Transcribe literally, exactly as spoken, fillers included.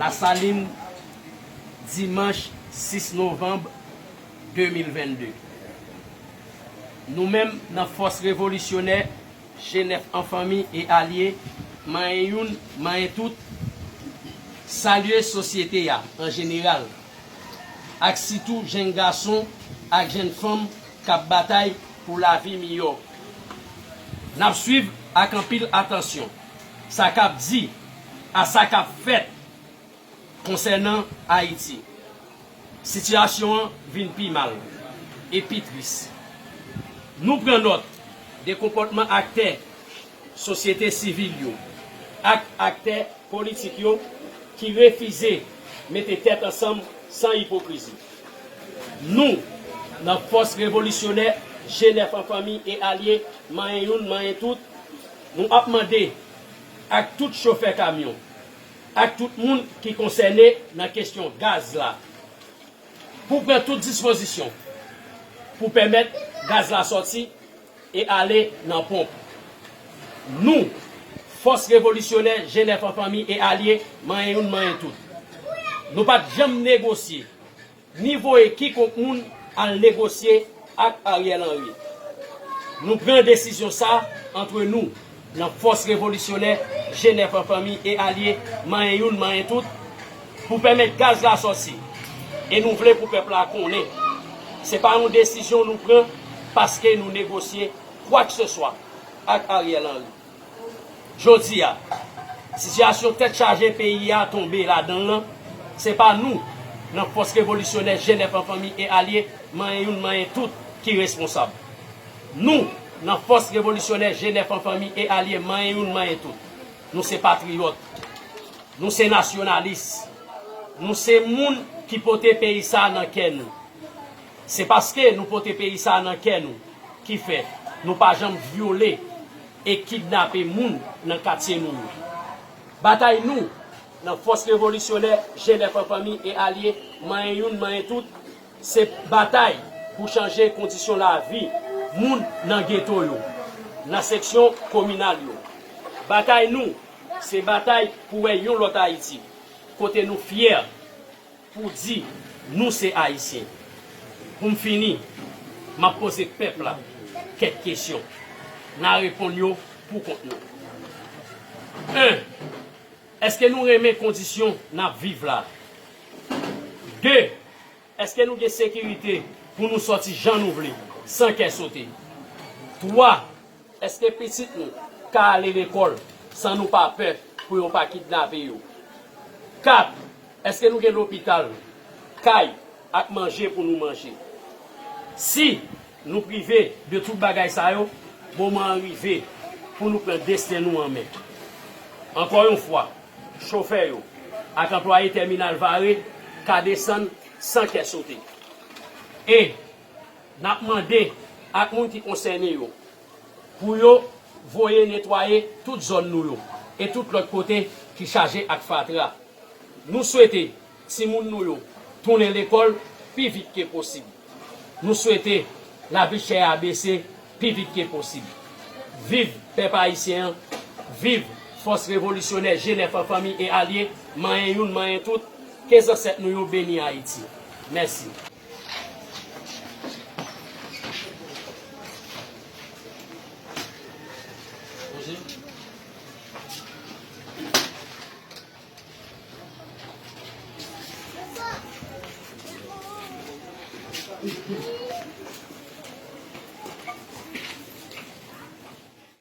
Lasalin, dimanch sis novanm de mil vennde. Nou menm nan Fòs Revolisyonè G nèf an fanmi e alye, manyen youn, manyen tout, salye sosyete a an jeneral, ak sitou jenn gason ak jenn fanm k ap batay pou lavi miyò. N ap swiv ak anpil atansyon sa k ap di a sa k ap fèt konsènan Ayiti. Sitiyasyon an vin pi mal e pi tris. Nou pran nòt de konpòtman aktè sosyete sivil yo ak aktè politik yo ki refize mete tèt ansanm san ipokrizi. Nou, nan Fòs Revolisyonè G nèf an fanmi e alye, manyen youn, manyen tout, nou ap mande ak tout chofè kamyon, ak tout moun ki konsène nan kesyon gaz la, pou pran tout dispozisyon pou pèmèt gaz la sòti e ale nan ponp. Nou, Fòs Revolisyonè G nèf an fanmi e alye, manyen youn, manyen tout, nou pa t janm negosye ni voye kikonk moun al negosye ak Ariel Henry. Nou pran desizyon sa antre nou, nan Fòs Revolisyonè G nèf an fanmi e alye, manyen youn, manyen tout, pou pèmèt gaz la sòti. E nou vle pou pèp la konnen se pa yon desizyon nou pran paske nou negosye kwakseswa ak Ariel Henry. Jodi a, sitiyasyon tèt chaje peyi a tonbe ladan l lan, se pa nou, nan Fòs Revolisyonè G nèf an fanmi e alye, manyen youn, manyen tout, ki responsab. Nou, nan Fòs Revolisyonè G nèf an fanmi e alye, manyen youn, manyen tout, nou se patriyòt, nou se nasyonalis, nou se moun ki pote peyi sa a nan kè nou. Se paske nou pote peyi sa a nan kè nou ki fè nou pa janm vyole e kidnape moun nan katye nou yo. Batay nou nan Fòs Revolisyonè G nèf an fanmi e alye, manyen youn, manyen tout, se batay pou chanje kondisyon lavi moun nan geto yo, nan seksyon kominal yo. Batay nou, se batay pou wè yon lòt Ayiti, kote nou fyè pou di nou se Ayisyen. Pou m fini, m ap poze pèp la kèk kesyon. N a reponn yo pou kont nou. En, èske nou renmen kondisyon n ap viv la? De, èske nou gen sekirite pou nou sòti jan nou vle, san kè sote? Twa, èske pitit nou ka ale lekòl san nou pa pè pou yo pa kidnape yo? Kat, èske nou gen lopital, kay ak manje pou nou manje? Si nou prive de tout bagay sa yo, moman an rive pou nou pran desten nou an men. Ankò yon fwa, chofè yo ak anplwaye tèminal Vare ka desann san kè sote. E n ap mande ak moun ki konsène yo pou yo voye netwaye tout zòn nou yo e tout lòt kote ki chaje ak fatra. Nou swete timoun nou yo tounen lekòl pi vit ke posib. Nou swete lavi chè a bese pi vit ke posib. Viv pèp ayisyen an, viv Fòs Revolisyonè G nèf an fanmi e alye, manyen youn, manyen tout, ke zansèt nou yo beni Ayiti. Mèsi.